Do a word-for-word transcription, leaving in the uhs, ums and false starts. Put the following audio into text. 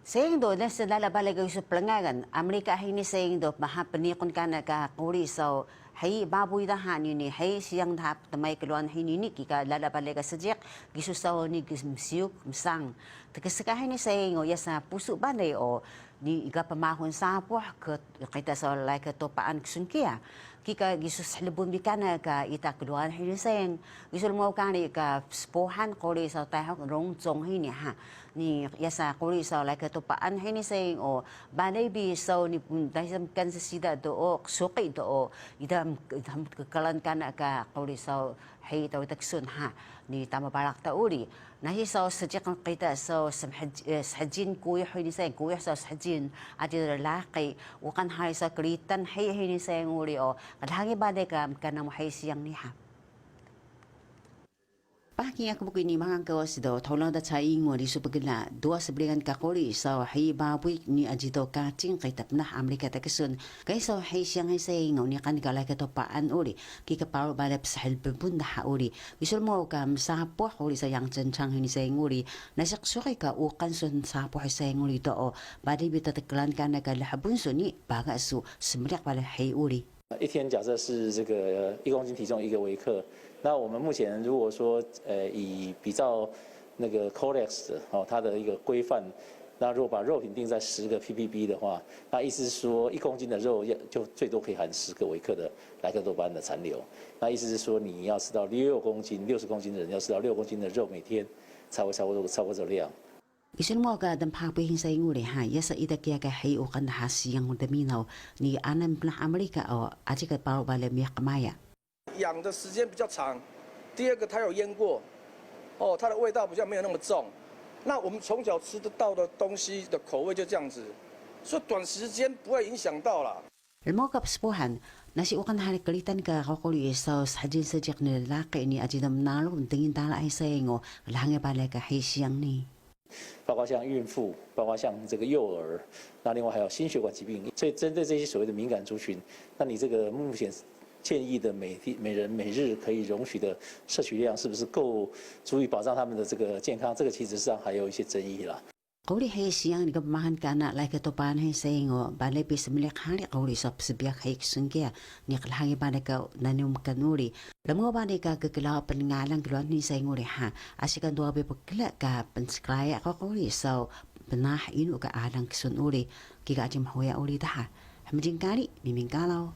Sayang do, nasi lala balay ka gisu plngagan Amerika hini sayang do, maha pniqun kana ka quri saw hiyi babuy daha ni, ni hiyi siyang daha tmay klwaan hini ni, kika lala balay ka seejiq gisu saw ni msiyuk msang. Tkska hini sayang o yasa pusu balay o ni, iga pmahun sapuh ka qita saw lalay ka topaan ksun kiya. Kika gisu slbun bi kana ka ita klwaan hini sayang. Gisu lmaw kari ka spuhan quri saw Tayhuk Rongcong hini ha. Ni yasa quri saw lalay ka topaan hini sayang o balay bi saw ni, daiy sa mkan sa siida do o, qsuqi do o, ida m-, ida mkkalan kana ka quri saw hiyi taw ita ksun ha. Ni tama balak ta uri. Nasi saw seejiq qita saw smhej-, eh, shjil kuyuh hini sayang, kuyuh saw shjil, aji laqi, uqan hari saw klitan hiyi hini sayang uri o, qdhangi balay ka mkan namu hiyi siyang ni ha. Paah kingal ka bukuy ni mangal ka wasi do, thulang da caying wari su pgla, dwa sblingan ka quri saw hiyi babuy ni aji do kacing qita pnaah Amerika ta ksun, kay saw hiyi siyang hini sayang o niqan ka lalay ka topaan uri, kika paru balay pshil bnbun daha uri. Gisu lmaw ka msapuh quri saw Yang Cencang hini sayang uri, nasi qsuqi ka uqan sun sapuh hini sayang uri do o, balay bi ttklan kana ka lhbun sun ni, baga su smliq balay hiyi uri. 一天假设是这个一公斤体重一个微克，那我们目前如果说，呃，以比照那个 Codex 哦，它的一个规范，那如果把肉品定在十个 P P B 的话，那意思是说一公斤的肉要，就最多可以含十个微克的莱克多巴胺的残留。那意思是说你要吃到六公斤，六十公斤的人要吃到六公斤的肉每天，才会超过，超过这个量。 Gisu lmaw ka dmpapuy hini sayang uri ha, yasa ida kiya ka hiyi uqan daha siyang dminaw ni anan pnaah Amerika o, aji ka paru balay miyah qmaya. 养的时间比较长，第二个它有腌过，哦，它的味道比较没有那么重。那我们从小吃得到的东西的口味就这样子，所以短时间不会影响到啦。 Lmaw ka pspuhan, nasi uqan hari klitan ka quri saw shjil seejiq ni laqi ni aji do mnalu mtngin tala hini sayang o, qdhangi balay ka hiyi siyang ni. 包括像孕妇，包括像这个幼儿，那另外还有心血管疾病，所以针对这些所谓的敏感族群，那你这个目前建议的每天，每人每日可以容许的摄取量是不是够足以保障他们的这个健康？这个其实上还有一些争议啦。 Quri hiyi siyang ni ka pmahan kana lalay ka topaan hini sayang o, balay bi smliq hari quri saw psbiyax hiyi ksun kiya, ni qdhangi balay ka nanu mkan uri. Lmaw balay ka kklawa pnngalan klwaan hini sayang uri ha, asi ka duwa bi pkla ka pnskraya ka quri saw pnaah inu ka alang ksun uri, kika aji mhuya uri daha. Hmjin kari, Miming Kalaw,